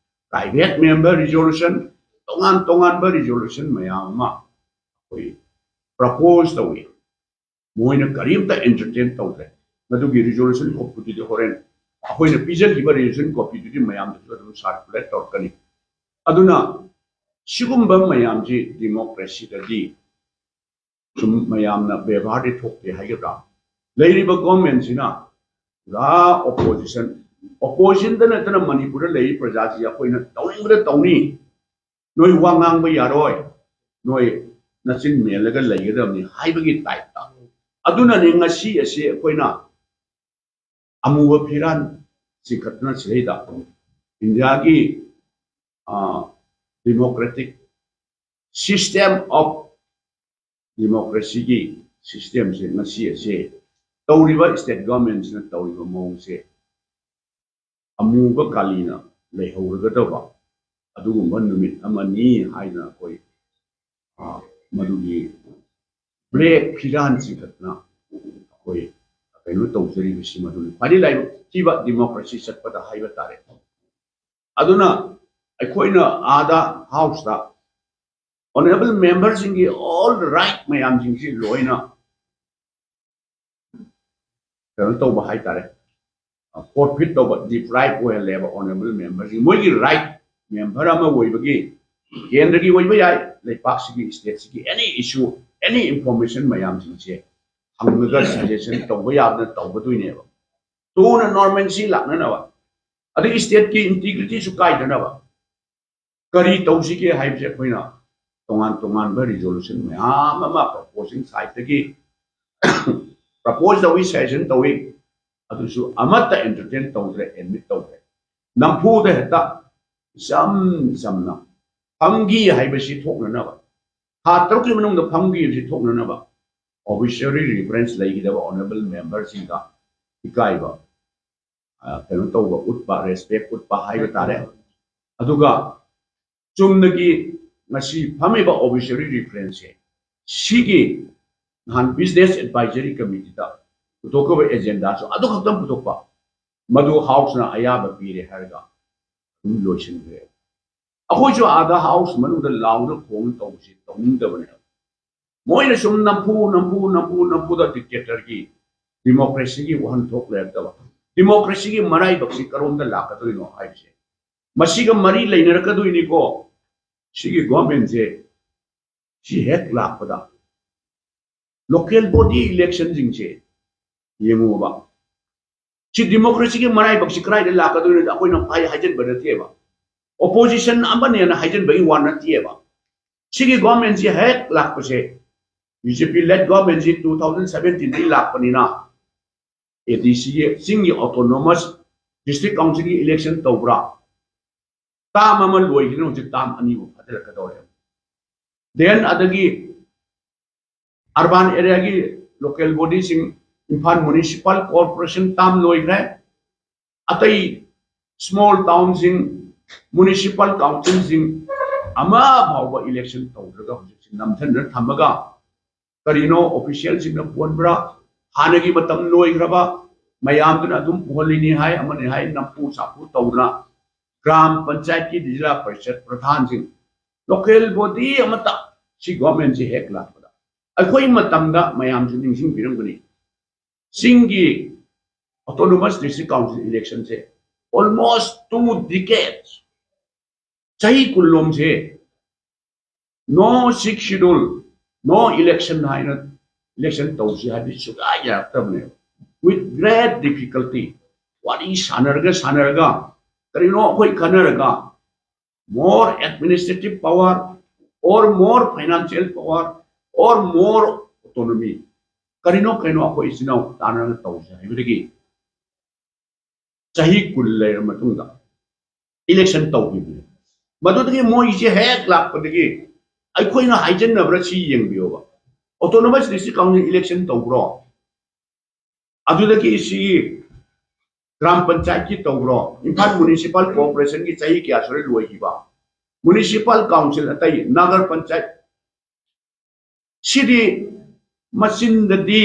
ꯄ꯭ꯔꯥꯏꯚꯦꯠ ꯃꯦꯝꯕꯔ ꯔꯤꯖꯣꯂꯨꯁꯟ, ꯇꯣꯉꯥꯟ ꯇꯣꯉꯥꯟꯕ ꯔꯤꯖꯣꯂꯨꯁꯟ ꯃꯌꯥꯝ ꯑꯃ ꯑꯩꯈꯣꯏ ꯄ꯭ꯔꯄꯣꯖ ꯇꯧꯏ꯫ ꯃꯣꯏꯅ ꯀꯔꯤꯝꯇ ꯑꯦꯟꯇꯔꯇꯦꯟ ꯇꯧꯗ꯭ꯔꯦ꯫ ꯃꯗꯨꯒꯤ ꯔꯤꯖꯣꯂꯨꯁꯟ ꯀꯣꯄꯤꯗꯨꯗꯤ ꯍꯣꯔꯦꯟ ꯑꯩꯈꯣꯏꯅ ꯄꯤꯖꯈꯤꯕ ꯔꯤꯖꯣꯂꯨꯁꯟ ꯀꯣꯄꯤꯗꯨꯗꯤ ꯃꯌꯥꯝꯗꯁꯨ ꯑꯗꯨꯝ ꯁꯥꯔꯀꯨꯂꯦꯠ ꯇꯧꯔꯛꯀꯅꯤ꯫ ꯑꯗꯨꯅ ꯁꯤꯒꯨꯝꯕ ꯃꯌꯥꯝꯁꯤ ꯗꯤꯃꯣꯀ꯭ꯔꯦꯁꯤꯗꯗꯤ ꯁꯨꯝ ꯃꯌꯥꯝꯅ ꯕꯦꯕꯥꯔꯗꯤ ꯊꯣꯛꯇꯦ ꯍꯥꯏꯒꯗ꯭ꯔꯥ? ꯂꯩꯔꯤꯕ ꯒꯣꯔꯃꯦꯟꯁꯤꯅ ꯄꯨꯔꯥ ꯑꯣꯄꯣꯖꯤꯁꯟ, ꯑꯣꯄꯣꯖꯤꯁꯟꯗ ꯅꯠꯇꯅ ꯃꯅꯤꯄꯨꯔꯗ ꯂꯩꯔꯤꯕ ꯄ꯭ꯔꯖꯥꯁꯤ ꯑꯩꯈꯣꯏꯅ ꯇꯧꯅꯤꯡꯕꯗ ꯇꯧꯅꯤ, ꯅꯣꯏ ꯋꯥ ꯉꯥꯡꯕ ꯌꯥꯔꯣꯏ, ꯅꯣꯏ ꯅꯆꯤꯟ ꯃꯦꯜꯂꯒ ꯂꯩꯒꯗꯕꯅꯤ ꯍꯥꯏꯕꯒꯤ ꯇꯥꯏꯞꯇ꯫ ꯑꯗꯨꯅꯅꯤ ꯉꯁꯤ ꯑꯁꯤ ꯑꯩꯈꯣꯏꯅ ꯑꯃꯨꯕ ꯐꯤꯔꯥꯟ ꯆꯤꯡꯈꯠꯇꯨꯅ ꯁꯤꯗꯩꯗ ꯏꯟꯗꯤꯌꯥꯒꯤ, ꯑ, democratic system of democracyꯒꯤ systemꯁꯦ ꯉꯁꯤ ꯑꯁꯦ ꯇꯧꯔꯤꯕ state governmentꯁꯤꯅ ꯇꯧꯔꯤꯕ ꯃꯑꯣꯡꯁꯦ ꯑꯃꯨꯕ ꯀꯥꯂꯤꯅ ꯂꯩꯍꯧꯔꯒꯗꯕ ꯑꯗꯨꯒꯨꯝꯕ ꯅꯨꯃꯤꯠ ꯑꯃꯅꯤ ꯍꯥꯏꯅ ꯑꯩꯈꯣꯏ, ꯑ, ꯃꯗꯨꯒꯤ black ꯐꯤꯔꯥꯟ ꯆꯤꯡꯈꯠꯅ ꯑꯩꯈꯣꯏ ꯀꯩꯅꯣ ꯇꯧꯖꯔꯤꯕꯁꯤ ꯃꯗꯨꯅꯤ ꯈ꯭ꯋꯥꯏꯗꯒꯤ ꯂꯥꯏꯕꯛ ꯊꯤꯕ democracy ꯆꯠꯄꯗ ꯍꯥꯏꯕ ꯇꯥꯔꯦ꯫ ꯑꯗꯨꯅ ꯑꯩꯈꯣꯏꯅ ꯑꯥꯗ House ꯇ honourable member ꯁꯤꯡꯒꯤ all right ꯃꯌꯥꯝꯁꯤꯡꯁꯤ ꯂꯣꯏꯅ ꯀꯩꯅꯣ ꯇꯧꯕ ꯍꯥꯏꯇꯥꯔꯦ, forfeit ꯇꯧꯕ, deprive ꯑꯣꯏꯍꯜꯂꯦꯕ honourable member ꯁꯤꯡ꯫ ꯃꯣꯏꯒꯤ right member ꯑꯃ ꯑꯣꯏꯕꯒꯤ, ꯀꯦꯟꯗ꯭ꯔꯒꯤ ꯑꯣꯏꯕ ꯌꯥꯏ, ꯂꯩꯄꯥꯛꯁꯤꯒꯤ, state ꯁꯤꯒꯤ any issue, any information ꯃꯌꯥꯝꯁꯤꯡꯁꯦ ꯍꯪꯉꯒ suggestion ꯇꯧꯕ ꯌꯥꯕꯅ ꯇꯧꯒꯗꯣꯏꯅꯦꯕ꯫ ꯊꯨꯅ normalcy ꯂꯥꯛꯅꯅꯕ, ꯑꯗꯒꯤ state ꯀꯤ integrity ꯁꯨ ꯀꯥꯏꯗꯅꯕ꯫ ꯀꯔꯤ ꯇꯧꯁꯤꯒꯦ ꯍꯥꯏꯕꯁꯦ ꯑꯩꯈꯣꯏꯅ ꯇꯣꯉꯥꯟ ꯇꯣꯉꯥꯟꯕ resolution ꯃꯌꯥꯝ ꯑꯃ proposing side ꯇꯒꯤ propose ꯇꯧꯏ, suggestion ꯇꯧꯏ, ꯑꯗꯨꯁꯨ ꯑꯃꯠꯇ entertain ꯇꯧꯗ꯭ꯔꯦ, admit ꯇꯧꯗ꯭ꯔꯦ꯫ ꯅꯝꯐꯨꯗ ꯍꯦꯛꯇ ꯏꯆꯝ ꯆꯝꯅ ꯐꯝꯈꯤ ꯍꯥꯏꯕꯁꯤ ꯊꯣꯛꯅꯅꯕ, ꯊꯥ ꯇꯔꯨꯛꯀꯤ ꯃꯅꯨꯡꯗ ꯐꯝꯈꯤ ꯍꯥꯏꯕꯁꯤ ꯊꯣꯛꯅꯅꯕ officially reference ꯂꯩꯒꯗꯕ honourable member ꯁꯤꯡꯗ ꯏꯀꯥꯏꯕ, ꯑ, ꯀꯩꯅꯣ ꯇꯧꯕ ꯎꯠꯄ, respect ꯎꯠꯄ ꯍꯥꯏꯕ ꯇꯥꯔꯦ꯫ ꯑꯗꯨꯒ ꯆꯨꯝꯅꯒꯤ ꯉꯁꯤ ꯐꯝꯃꯤꯕ officially reference ꯁꯦ, ꯁꯤꯒꯤ ꯅꯍꯥꯟ business advisory committee ꯗ ꯄꯨꯊꯣꯛꯈꯤꯕ agenda ꯁꯨ ꯑꯗꯨ ꯈꯛꯇꯪ ꯄꯨꯊꯣꯛꯄ, ꯃꯗꯨ House ꯅ ꯑꯌꯥꯕ ꯄꯤꯔꯦ ꯍꯥꯏꯔꯒ ꯑꯗꯨꯝ ꯂꯣꯏꯁꯤꯟꯈ꯭ꯔꯦ꯫ ꯑꯩꯈꯣꯏꯁꯨ ꯑꯥꯗ House ꯃꯅꯨꯡꯗ ꯂꯥꯎꯅ ꯈꯣꯡꯅ ꯇꯧꯕꯁꯤ ꯇꯧꯅꯤꯡꯗꯕꯅꯦꯕ꯫ ꯃꯣꯏꯅ ꯁꯨꯝ ꯅꯝꯐꯨ ꯅꯝꯐꯨ ꯅꯝꯐꯨ ꯅꯝꯐꯨꯗ dictator ꯒꯤ democracy ꯒꯤ ꯋꯥꯍꯟꯊꯣꯛ ꯂꯩꯔꯛꯇꯕ, democracy ꯒꯤ ꯃꯔꯥꯏꯕꯛꯁꯤ ꯀꯔꯣꯝꯗ ꯂꯥꯛꯀꯗꯣꯏꯅꯣ ꯍꯥꯏꯕꯁꯦ ꯃꯁꯤꯒ ꯃꯔꯤ ꯂꯩꯅꯔꯛꯀꯗꯣꯏꯅꯤꯀꯣ꯫ ꯁꯤꯒꯤ government ꯁꯦ ꯁꯤ ꯍꯦꯛ ꯂꯥꯛꯄꯗ local body election ꯁꯤꯡꯁꯦ ꯌꯦꯡꯉꯨꯕ, ꯁꯤ democracy ꯒꯤ ꯃꯔꯥꯏꯕꯛꯁꯤ ꯀꯗꯥꯏꯗ ꯂꯥꯛꯀꯗꯣꯏꯅꯣ? ꯑꯩꯈꯣꯏꯅ ꯍꯥꯏ-, ꯍꯥꯏꯖꯤꯟꯕ ꯅꯠꯇꯦꯕ, opposition ꯑꯃꯅꯦꯅ ꯍꯥꯏꯖꯤꯟꯕꯒꯤ ꯋꯥ ꯅꯠꯇꯦꯕ꯫ ꯁꯤꯒꯤ government ꯁꯤ ꯍꯦꯛ ꯂꯥꯛꯄꯁꯦ, B J P led government ꯁꯤ two thousand seventeen ꯗꯒꯤ ꯂꯥꯛꯄꯅꯤꯅ, A D C ꯒꯤ ꯆꯤꯡꯒꯤ autonomous district council ꯒꯤ election ꯇꯧꯕ꯭ꯔꯥ? Term ꯑꯃ ꯂꯣꯏꯈꯤꯗꯅ ꯍꯧꯖꯤꯛ term ꯑꯅꯤꯕꯨ ꯐꯥꯖꯤꯜꯂꯛꯀꯗꯧꯔꯦ꯫ Then ꯑꯗꯒꯤ urban area ꯒꯤ local body ꯁꯤꯡ, ꯏꯝꯐꯥꯜ municipal corporation term ꯂꯣꯏꯈ꯭ꯔꯦ, ꯑꯇꯩ small townꯁꯤꯡ, municipal councilꯁꯤꯡ ꯑꯃ ꯐꯥꯎꯕ election ꯇꯧꯗ꯭ꯔꯒ ꯍꯧꯖꯤꯛꯁꯤ ꯅꯝꯊꯟꯅ ꯊꯝꯃꯒ ꯀꯔꯤꯅꯣ officialꯁꯤꯡꯅ ꯄꯨꯍꯟꯕ꯭ꯔꯥ, ꯍꯥꯟꯅꯒꯤ ꯃꯇꯝ ꯂꯣꯏꯈ꯭ꯔꯕ ꯃꯌꯥꯝꯗꯨꯅ ꯑꯗꯨꯝ ꯄꯨꯍꯜꯂꯤꯅꯤ ꯍꯥꯏ, ꯑꯃꯅꯤ ꯍꯥꯏ, ꯅꯝꯐꯨ ꯁꯥꯐꯨ ꯇꯧꯗꯅ ꯒ꯭ꯔꯥꯝ ꯄꯟꯆꯥꯌꯠꯀꯤ ꯖꯤꯂꯥ ꯄꯔꯤꯁꯠ ꯄ꯭ꯔꯙꯥꯟꯁꯤꯡ, local body ꯑꯃꯠꯇ ꯁꯤ governmentꯁꯤ ꯍꯦꯛ ꯂꯥꯛꯄꯗ ꯑꯩꯈꯣꯏ ꯃꯇꯝꯗ ꯃꯌꯥꯝꯁꯨ ꯅꯤꯡꯁꯤꯡꯕꯤꯔꯝꯒꯅꯤ, ꯆꯤꯡꯒꯤ autonomous district council electionꯁꯦ almost two decades, ꯆꯍꯤ ꯀꯨꯟꯂꯣꯝꯁꯦ no sixth schedule, no election ꯍꯥꯏꯅ election ꯇꯧꯁꯤ ꯍꯥꯏꯕꯗꯤ ꯁꯨꯡꯌꯥ ꯌꯥꯔꯛꯇꯕꯅꯦꯕ꯫ With great difficulty, ꯋꯥꯔꯤ ꯁꯥꯟꯅꯔꯒ ꯁꯥꯟꯅꯔꯒ ꯀꯔꯤꯅꯣ ꯑꯩꯈꯣꯏ ꯈꯟꯅꯔꯒ more administrative power or more financial power or more autonomy, ꯀꯔꯤꯅꯣ ꯀꯩꯅꯣ ꯑꯩꯈꯣꯏ ꯏꯆꯤꯟ ꯏꯅꯥꯎ ꯇꯥꯟꯅꯔꯒ ꯇꯧꯁꯦ ꯍꯥꯏꯕꯗꯒꯤ ꯆꯍꯤ ꯀꯨꯟ ꯂꯩꯔꯕ ꯃꯇꯨꯡꯗ election ꯇꯧꯈꯤꯕꯅꯦ꯫ ꯃꯗꯨꯗꯒꯤ ꯃꯣꯏꯁꯦ ꯍꯦꯛ ꯂꯥꯛꯄꯗꯒꯤ ꯑꯩꯈꯣꯏꯅ ꯍꯥꯏꯖꯟꯅꯕ꯭ꯔꯥ ꯁꯤ ꯌꯦꯡꯕꯤꯌꯣꯕ꯫ Autonomous district council election ꯇꯧꯕ꯭ꯔꯣ? ꯑꯗꯨꯗꯒꯤ ꯁꯤ ꯒ꯭ꯔꯥꯝ ꯄꯟꯆꯥꯌꯠꯀꯤ ꯇꯧꯕ꯭ꯔꯣ? ꯏꯝꯐꯥꯜ municipal corporationꯒꯤ ꯆꯍꯤ ꯀꯌꯥ ꯁꯨꯔꯦ ꯂꯣꯏꯈꯤꯕ? Municipal council ꯑꯇꯩ ꯅꯒꯔ ꯄꯟꯆꯥꯌꯠ, ꯁꯤꯗꯤ ꯃꯆꯤꯟꯗꯗꯤ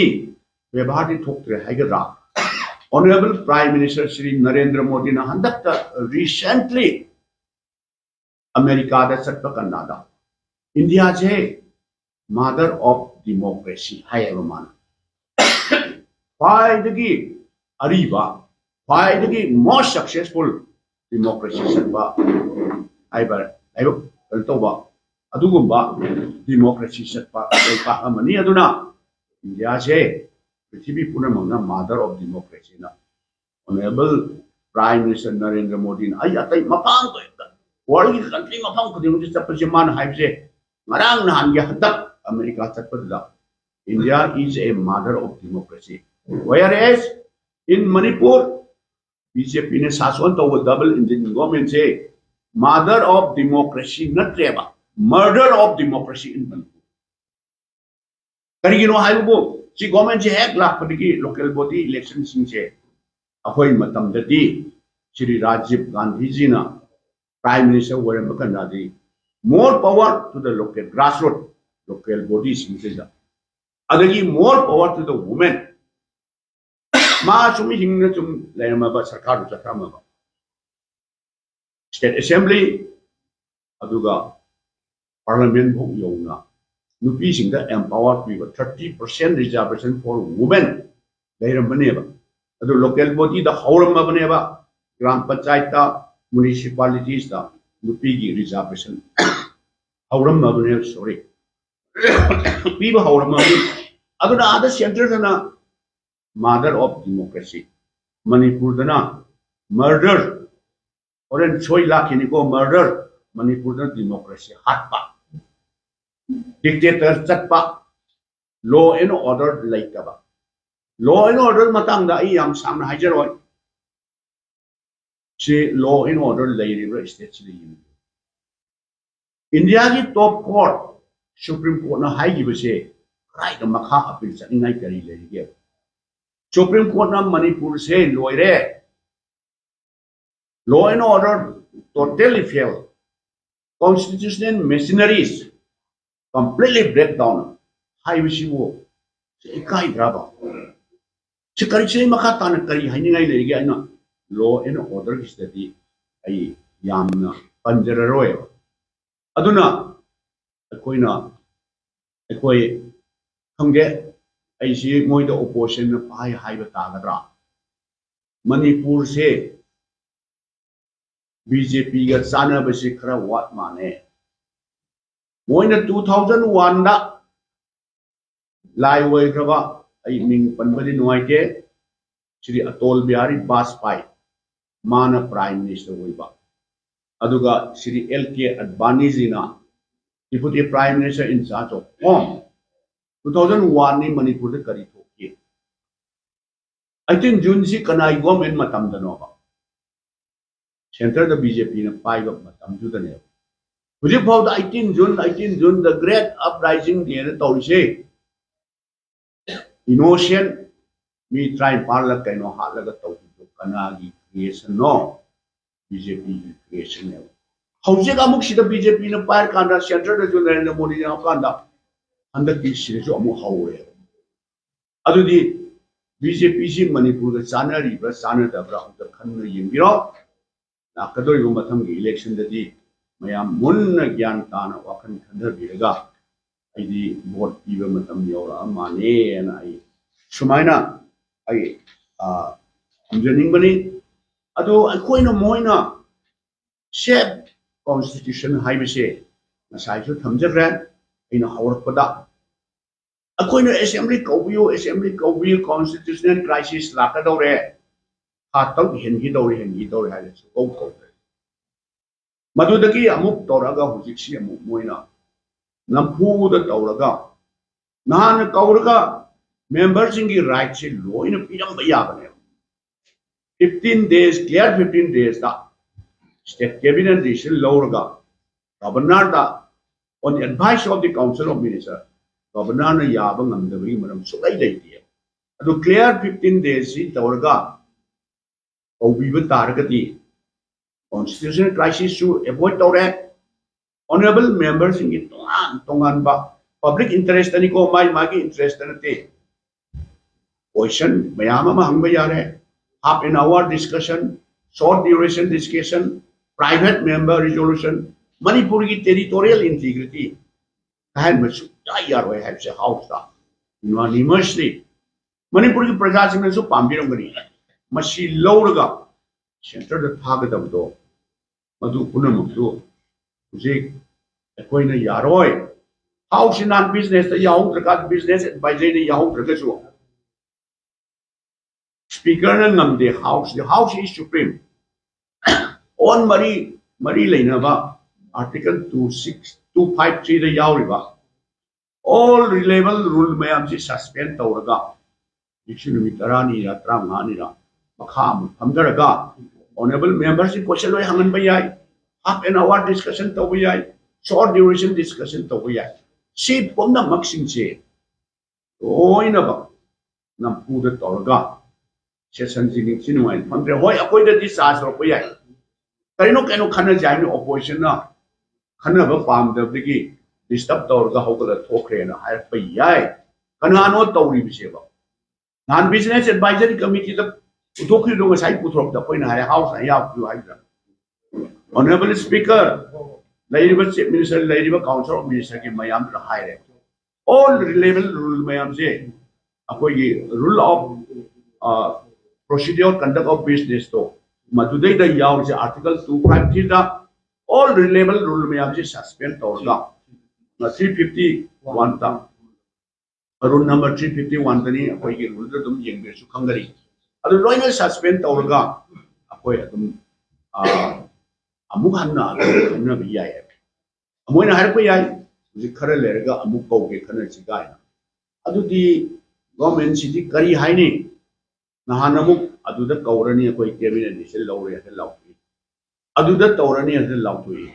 ꯕꯦꯕꯥꯔꯗꯤ ꯊꯣꯛꯇ꯭ꯔꯦ ꯍꯥꯏꯒꯗ꯭ꯔꯥ? Honourable Prime Minister Shri Narendra ꯃꯣꯗꯤꯅ ꯍꯟꯗꯛꯇ recently ꯑꯃꯦꯔꯤꯀꯥꯗ ꯆꯠꯄ ꯀꯥꯟꯗ ꯏꯟꯗꯤꯌꯥꯁꯦ mother of democracy ꯍꯥꯏꯌꯦꯕ ꯃꯥꯅ꯫ ꯈ꯭ꯋꯥꯏꯗꯒꯤ ꯑꯔꯤꯕ, ꯈ꯭ꯋꯥꯏꯗꯒꯤ most successful democracy ꯆꯠꯄ ꯍꯥꯏꯕ ꯂꯥꯏꯕꯛ ꯀꯩꯅꯣ ꯇꯧꯕ ꯑꯗꯨꯒꯨꯝꯕ democracy ꯆꯠꯄ ꯂꯩꯄꯥꯛ ꯑꯃꯅꯤ꯫ ꯑꯗꯨꯅ ꯏꯟꯗꯤꯌꯥꯁꯦ ꯄ꯭ꯔꯤꯊꯤꯕꯤ ꯄꯨꯝꯅꯃꯛꯅ mother of democracyꯅ Honourable Prime Minister Narendra ꯃꯣꯗꯤꯅ, ꯑꯩ ꯑꯇꯩ ꯃꯐꯝ, worldꯒꯤ country ꯃꯐꯝ ꯈꯨꯗꯤꯡꯃꯛꯇ ꯆꯠꯄꯁꯦ ꯃꯥꯅ ꯍꯥꯏꯕꯁꯦ, ꯉꯔꯥꯡ ꯅꯍꯥꯟꯒꯤ ꯍꯟꯗꯛ ꯑꯃꯦꯔꯤꯀꯥ ꯆꯠꯄꯗꯨꯗ India is a mother of democracy, whereas in Manipur BJPꯅ ꯁꯥꯁꯣꯟ ꯇꯧꯕ double engine governmentꯁꯦ mother of democracy ꯅꯠꯇ꯭ꯔꯦꯕ, murder of democracy in Manipur꯫ ꯀꯔꯤꯒꯤꯅꯣ ꯍꯥꯏꯕꯕꯨ ꯁꯤ governmentꯁꯦ ꯍꯦꯛ ꯂꯥꯛꯄꯗꯒꯤ local body electionꯁꯤꯡꯁꯦ ꯑꯩꯈꯣꯏ ꯃꯇꯝꯗꯗꯤ ꯁ꯭ꯔꯤ ꯔꯥꯖꯤꯕ ꯒꯥꯟꯙꯤꯖꯤꯅ Prime Minister ꯑꯣꯏꯔꯝꯕ ꯀꯥꯟꯗꯗꯤ, more power to the local grassroot, local bodies ꯁꯤꯡꯁꯤꯗ, ꯑꯗꯒꯤ more power to the women. ꯃꯥ ꯁꯨꯝ ꯍꯤꯡꯅ ꯁꯨꯝ ꯂꯩꯔꯝꯃꯕ, ꯁꯔꯀꯥꯔꯗꯨ ꯆꯠꯊꯔꯝꯃꯕ, State Assembly ꯑꯗꯨꯒ Parliament ꯐꯥꯎ ꯌꯧꯅ ꯅꯨꯄꯤꯁꯤꯡꯗ empower ꯄꯤꯕ, thirty percent reservation for women ꯂꯩꯔꯝꯕꯅꯦꯕ꯫ ꯑꯗꯨ local body ꯗ ꯍꯧꯔꯝꯃꯕꯅꯦꯕ, ꯒ꯭ꯔꯥꯝ ꯄꯟꯆꯥꯌꯠꯇ, municipalities ꯇ ꯅꯨꯄꯤꯒꯤ reservation ꯍꯧꯔꯝꯃꯕꯅꯦꯕ, sorry, ꯄꯤꯕ ꯍꯧꯔꯝꯃꯕꯅꯤ꯫ ꯑꯗꯨꯅ ꯑꯥꯗ centre ꯗꯅ mother of democracy, ꯃꯅꯤꯄꯨꯔꯗꯅ murder, ꯍꯣꯔꯦꯟ ꯁꯣꯏ ꯂꯥꯛꯈꯤꯅꯤꯀꯣ, murder, ꯃꯅꯤꯄꯨꯔꯗꯅ democracy ꯍꯥꯠꯄ, dictator ꯆꯠꯄ, law and order ꯂꯩꯇꯕ꯫ Law and order ꯃꯇꯥꯡꯗ ꯑꯩ ꯌꯥꯝ ꯁꯥꯡꯅ ꯍꯥꯏꯖꯔꯣꯏ꯫ ꯁꯤ law and order ꯂꯩꯔꯤꯕ꯭ꯔꯥ state ꯁꯤꯗ ꯌꯦꯡꯕꯤꯌꯨ꯫ ꯏꯟꯗꯤꯌꯥꯒꯤ top court, Supreme Court ꯅ ꯍꯥꯏꯈꯤꯕꯁꯦ ꯀꯗꯥꯏꯗ ꯃꯈꯥ appeal ꯆꯠꯅꯤꯡꯉꯥꯏ ꯀꯔꯤ ꯂꯩꯔꯤꯒꯦ? Supreme Court ꯅ ꯃꯅꯤꯄꯨꯔꯁꯦ ꯂꯣꯏꯔꯦ, law and order totally fail, constitutional machineries completely break down ꯍꯥꯏꯕꯁꯤꯕꯨ ꯁꯤ ꯏꯀꯥꯏꯗ꯭ꯔꯕ? ꯁꯤ ꯀꯔꯤ, ꯁꯤ ꯃꯈꯥ ꯇꯥꯅ ꯀꯔꯤ ꯍꯥꯏꯅꯤꯡꯉꯥꯏ ꯂꯩꯔꯤꯒꯦ? ꯑꯩꯅ law and order ꯒꯤꯁꯤꯗꯗꯤ ꯑꯩ ꯌꯥꯝꯅ ꯄꯟꯖꯔꯔꯣꯏꯕ꯫ ꯑꯗꯨꯅ ꯑꯩꯈꯣꯏꯅ, ꯑꯩꯈꯣꯏ, ꯈꯪꯗꯦ, ꯑꯩꯁꯤ ꯃꯣꯏꯗ opposition ꯅ ꯄꯥꯏ ꯍꯥꯏꯕ ꯇꯥꯒꯗ꯭ꯔꯥ? ꯃꯅꯤꯄꯨꯔꯁꯦ ꯕꯤ ꯖꯦ ꯄꯤꯒ ꯆꯥꯟꯅꯕꯁꯤ ꯈꯔ ꯋꯥꯠ ꯃꯥꯜꯂꯦ꯫ ꯃꯣꯏꯅ two thousand one ꯗ ꯂꯥꯏ ꯑꯣꯏꯈ꯭ꯔꯕ, ꯑꯩ ꯃꯤꯡ ꯄꯟꯕꯗꯤ ꯅꯨꯡꯉꯥꯏꯇꯦ, ꯁ꯭ꯔꯤ ꯑꯇꯣꯜ ꯕꯤꯍꯥꯔꯤ ꯕꯥꯖꯄꯥꯏ, ꯃꯥꯅ Prime Minister ꯑꯣꯏꯕ, ꯑꯗꯨꯒ Shri L K ꯑꯗꯕꯥꯅꯤꯖꯤꯅ Deputy Prime Minister in charge of Home꯫ Two thousand one ꯅꯤ ꯃꯅꯤꯄꯨꯔꯗ ꯀꯔꯤ ꯊꯣꯛꯈꯤ? Eighteen June ꯁꯤ ꯀꯅꯥꯒꯤ government ꯃꯇꯝꯗꯅꯣꯕ? Centre ꯗ ꯕꯤ ꯖꯦ ꯄꯤꯅ ꯄꯥꯏꯕ ꯃꯇꯝꯗꯨꯗꯅꯦꯕ꯫ ꯍꯧꯖꯤꯛ ꯐꯥꯎꯗ eighteen June, eighteen June, the great uprising ꯅꯦꯅ ꯇꯧꯔꯤꯁꯦ꯫ Innocent ꯃꯤ ꯇꯔꯥꯅꯤꯄꯥꯜꯂ ꯀꯩꯅꯣ ꯍꯥꯠꯂꯒ ꯇꯧꯕꯗꯣ ꯀꯅꯥꯒꯤ creation ꯅꯣ, ꯕꯤ ꯖꯦ ꯄꯤꯒꯤ creation ꯅꯦꯕ꯫ ꯍꯧꯖꯤꯛ ꯑꯃꯨꯛ ꯁꯤꯗ ꯕꯤ ꯖꯦ ꯄꯤꯅ ꯄꯥꯏꯔꯀꯥꯟꯗ centre ꯗꯁꯨ ꯅꯔꯦꯟꯗ꯭ꯔ ꯃꯣꯗꯤ ꯌꯥꯎꯔꯀꯥꯟꯗ ꯍꯟꯗꯛꯇꯤ ꯁꯤꯗꯁꯨ ꯑꯃꯨꯛ ꯍꯧꯔꯦꯕ꯫ ꯑꯗꯨꯗꯤ ꯕꯤ ꯖꯦ ꯄꯤꯁꯤ ꯃꯅꯤꯄꯨꯔꯗ ꯆꯥꯟꯅꯔꯤꯕ꯭ꯔꯥ ꯆꯥꯟꯅꯗꯕ꯭ꯔꯥ ꯑꯝꯇ ꯈꯟꯅ ꯌꯦꯡꯕꯤꯔꯣ꯫ ꯂꯥꯛꯀꯗꯧꯔꯤꯕ ꯃꯊꯪꯒꯤ election ꯗꯗꯤ ꯃꯌꯥꯝ ꯃꯨꯟꯅ ꯒ꯭ꯌꯥꯟ ꯇꯥꯅ ꯋꯥꯈꯜ ꯈꯟꯊꯕꯤꯔꯒ ꯑꯩꯗꯤ vote ꯄꯤꯕ ꯃꯇꯝ ꯌꯧꯔꯛꯑ ꯃꯥꯜꯂꯦꯅ ꯑꯩ ꯁꯨꯃꯥꯏꯅ ꯑꯩ ꯊꯝꯖꯅꯤꯡꯕꯅꯤ꯫ ꯑꯗꯣ ꯑꯩꯈꯣꯏꯅ ꯃꯣꯏꯅ safe constitution ꯍꯥꯏꯕꯁꯦ ꯉꯁꯥꯏꯁꯨ ꯊꯝꯖꯈ꯭ꯔꯦ ꯑꯩꯅ ꯍꯧꯔꯛꯄꯗ꯫ ꯑꯩꯈꯣꯏꯅ assembly ꯀꯧꯕꯤꯌꯨ, assembly ꯀꯧꯕꯤꯌꯨ, constitutional crisis ꯂꯥꯛꯀꯗꯧꯔꯦ, ꯊꯥ ꯇꯔꯨꯛ ꯍꯦꯟꯈꯤꯗꯧꯔꯦ, ꯍꯦꯟꯈꯤꯗꯧꯔꯦ ꯍꯥꯏꯔꯁꯨ ꯀꯧ ꯀꯧꯗ꯭ꯔꯦ꯫ ꯃꯗꯨꯗꯒꯤ ꯑꯃꯨꯛ ꯇꯧꯔꯒ ꯍꯧꯖꯤꯛꯁꯤ ꯑꯃꯨꯛ ꯃꯣꯏꯅ ꯅꯝꯐꯨꯗ ꯇꯧꯔꯒ ꯅꯍꯥꯟꯅ ꯀꯧꯔꯒ member ꯁꯤꯡꯒꯤ right ꯁꯤ ꯂꯣꯏꯅ ꯄꯤꯔꯝꯕ ꯌꯥꯕꯅꯦꯕ꯫ Fifteen days, clear fifteen days ꯇ state cabinet decision ꯂꯧꯔꯒ governor the on advice of the council of minister, governor ꯅ ꯌꯥꯕ ꯉꯝꯗꯕꯒꯤ ꯃꯔꯝ ꯁꯨꯛꯂꯩ ꯂꯩꯇꯦ꯫ ꯑꯗꯨ clear fifteen days ꯁꯤ ꯇꯧꯔꯒ ꯇꯧꯕꯤꯕ ꯇꯥꯔꯒꯗꯤ constitutional crisis ꯁꯨ avoid ꯇꯧꯔꯦ꯫ Honourable member ꯁꯤꯡꯒꯤ ꯇꯣꯉꯥꯟ ꯇꯣꯉꯥꯟꯕ public interest ꯇꯅꯤꯀꯣ, ꯃꯥꯒꯤ ꯃꯥꯒꯤ interest ꯇ ꯅꯠꯇꯦ꯫ Question ꯃꯌꯥꯝ ꯑꯃ ꯍꯪꯕ ꯌꯥꯔꯦ꯫ Half an hour discussion, short duration discussion, private member resolution, ꯃꯅꯤꯄꯨꯔꯒꯤ territorial integrity ꯀꯥꯏꯍꯟꯕ ꯁꯨꯡꯌꯥ ꯌꯥꯔꯣꯏ ꯍꯥꯏꯕꯁꯦ House ꯇ unanimously ꯃꯅꯤꯄꯨꯔꯒꯤ ꯄ꯭ꯔꯖꯥꯁꯤꯡꯅꯁꯨ ꯄꯥꯝꯕꯤꯔꯝꯒꯅꯤ꯫ ꯃꯁꯤ ꯂꯧꯔꯒ centre ꯗ ꯊꯥꯒꯗꯕꯗꯣ ꯃꯗꯨ ꯄꯨꯝꯅꯃꯛꯇꯨ ꯍꯧꯖꯤꯛ ꯑꯩꯈꯣꯏꯅ ꯌꯥꯔꯣꯏ꯫ House ꯁꯤ ꯅꯍꯥꯟ business ꯇ ꯌꯥꯎꯍꯧꯗ꯭ꯔꯀꯥꯟꯗ business advisory ꯗ ꯌꯥꯎꯍꯧꯗ꯭ꯔꯒꯁꯨ speaker ꯅ ꯉꯝꯗꯦ꯫ House, House is supreme꯫ On ꯃꯔꯤ ꯃꯔꯤ ꯂꯩꯅꯕ article two six, two five three ꯗ ꯌꯥꯎꯔꯤꯕ all relevant rule ꯃꯌꯥꯝꯁꯤ suspend ꯇꯧꯔꯒ ꯍꯧꯖꯤꯛꯁꯨ ꯅꯨꯃꯤꯠ ꯇꯔꯥꯅꯤꯔ ꯇꯔꯥꯃꯉꯥꯅꯤꯔ ꯃꯈꯥ ꯑꯃꯨꯛ ꯐꯝꯊꯔꯒ honourable member ꯁꯤꯡ question ꯂꯣꯏ ꯍꯪꯍꯟꯕ ꯌꯥꯏ꯫ Half an hour discussion ꯇꯧꯕ ꯌꯥꯏ꯫ Short duration discussion ꯇꯧꯕ ꯌꯥꯏ꯫ ꯁꯤ ꯄꯨꯝꯅꯃꯛꯁꯤꯡꯁꯦ ꯂꯣꯏꯅꯃꯛ ꯅꯝꯐꯨꯗ ꯇꯧꯔꯒ ꯁꯦꯁꯟꯁꯤ ꯅꯤꯡꯊꯤ ꯅꯨꯡꯉꯥꯏꯅ ꯐꯝꯗ꯭ꯔꯦ꯫ ꯍꯣꯏ, ꯑꯩꯈꯣꯏꯗꯗꯤ ꯆꯥꯔꯖ ꯇꯧꯔꯛꯄ ꯌꯥꯏ, ꯀꯔꯤꯅꯣ ꯀꯩꯅꯣ ꯈꯟꯅꯁꯦ ꯍꯥꯏꯕꯅꯤ꯫ ꯑꯣꯄꯣꯖꯤꯁꯟꯅ ꯈꯟꯅꯕ ꯄꯥꯝꯗꯕꯗꯒꯤ ꯗꯤꯁꯇꯔꯕ ꯇꯧꯔꯒ ꯍꯧꯒꯠꯂ ꯊꯣꯛꯈ꯭ꯔꯦꯅ ꯍꯥꯏꯔꯛꯄ ꯌꯥꯏ꯫ ꯀꯅꯥꯅꯣ ꯇꯧꯔꯤꯕꯁꯦꯕ? ꯅꯍꯥꯟ ꯕꯤꯖꯤꯅꯦꯁ ꯑꯦꯗꯚꯥꯏꯖꯔꯤ ꯀꯃꯤꯇꯤꯗ ꯄꯨꯊꯣꯛꯈꯤꯕꯗꯣ ꯉꯁꯥꯏ ꯄꯨꯊꯣꯔꯛꯇ ꯑꯩꯈꯣꯏꯅ ꯍꯥꯏꯔꯦ, ꯍꯥꯎꯁꯅ ꯌꯥꯎꯈꯤꯕ ꯍꯥꯏꯗ꯭ꯔꯥ? ꯑꯣꯅꯔꯦꯕꯜ ꯁ꯭ꯄꯤꯀꯔ, ꯂꯩꯔꯤꯕ ꯆꯤꯐ ꯃꯤꯅꯤꯁꯇꯔ, ꯂꯩꯔꯤꯕ ꯀꯥꯎꯟꯁꯤꯜ ꯑꯣꯐ ꯃꯤꯅꯤꯁꯇꯔꯒꯤ ꯃꯌꯥꯝꯗꯨꯗ ꯍꯥꯏꯔꯦ, ꯑꯣꯜ ꯔꯤꯂꯦꯕꯜ ꯔꯨꯜ ꯃꯌꯥꯝꯁꯦ, ꯑꯩꯈꯣꯏꯒꯤ rule of procedure conduct of ꯕꯤꯖꯤꯅꯦꯁꯇꯣ, ꯃꯗꯨꯗꯩꯗ ꯌꯥꯎꯔꯤꯁꯦ ꯑꯥꯔꯇꯤꯀꯜ ꯇꯨ ꯐꯥꯏꯚ ꯊ꯭ꯔꯤꯗ ꯑꯣꯜ ꯔꯤꯂꯦꯕꯜ ꯔꯨꯜ ꯃꯌꯥꯝꯁꯦ ꯁꯁꯄꯦꯟ ꯇꯧꯔꯒ ꯊ꯭ꯔꯤ ꯐꯤꯐꯇꯤ ꯋꯥꯟꯗ, ꯔꯨꯜ ꯅꯝꯕꯔ ꯊ꯭ꯔꯤ ꯐꯤꯐꯇꯤ ꯋꯥꯟꯗꯅꯤ, ꯑꯩꯈꯣꯏꯒꯤ ꯔꯨꯜꯗ ꯑꯗꯨꯝ ꯌꯦꯡꯕꯤꯔꯁꯨ ꯈꯪꯒꯅꯤ꯫ ꯑꯗꯨ ꯂꯣꯏꯅ ꯁꯁꯄꯦꯟ ꯇꯧꯔꯒ ꯑꯩꯈꯣꯏ ꯑꯗꯨꯝ, ꯑ, ꯑꯃꯨꯛ ꯍꯟꯅ ꯑꯗꯨꯝ ꯈꯟꯅꯕ ꯌꯥꯏ ꯍꯥꯏꯕ꯫ ꯃꯣꯏꯅ ꯍꯥꯏꯔꯛꯄ ꯌꯥꯏ, "ꯍꯧꯖꯤꯛ ꯈꯔ ꯂꯩꯔꯒ ꯑꯃꯨꯛ ꯀꯧꯒꯦ, ꯈꯟꯅꯁꯤ" ꯀꯥꯏꯅ꯫ ꯑꯗꯨꯗꯤ ꯒꯣꯔꯃꯦꯟꯁꯤꯗꯤ ꯀꯔꯤ ꯍꯥꯏꯅꯤ? ꯅꯍꯥꯟ ꯑꯃꯨꯛ ꯑꯗꯨꯗ ꯀꯧꯔꯅꯤ, ꯑꯩꯈꯣꯏ ꯀꯦꯕꯤꯅꯦꯠ ꯗꯤꯁꯤꯖꯟ ꯂꯧꯔꯦ ꯍꯥꯏꯅ ꯂꯥꯎꯊꯣꯛꯏ, ꯑꯗꯨꯗ ꯇꯧꯔꯅꯤ ꯍꯥꯏꯅ ꯂꯥꯎꯊꯣꯛꯏ꯫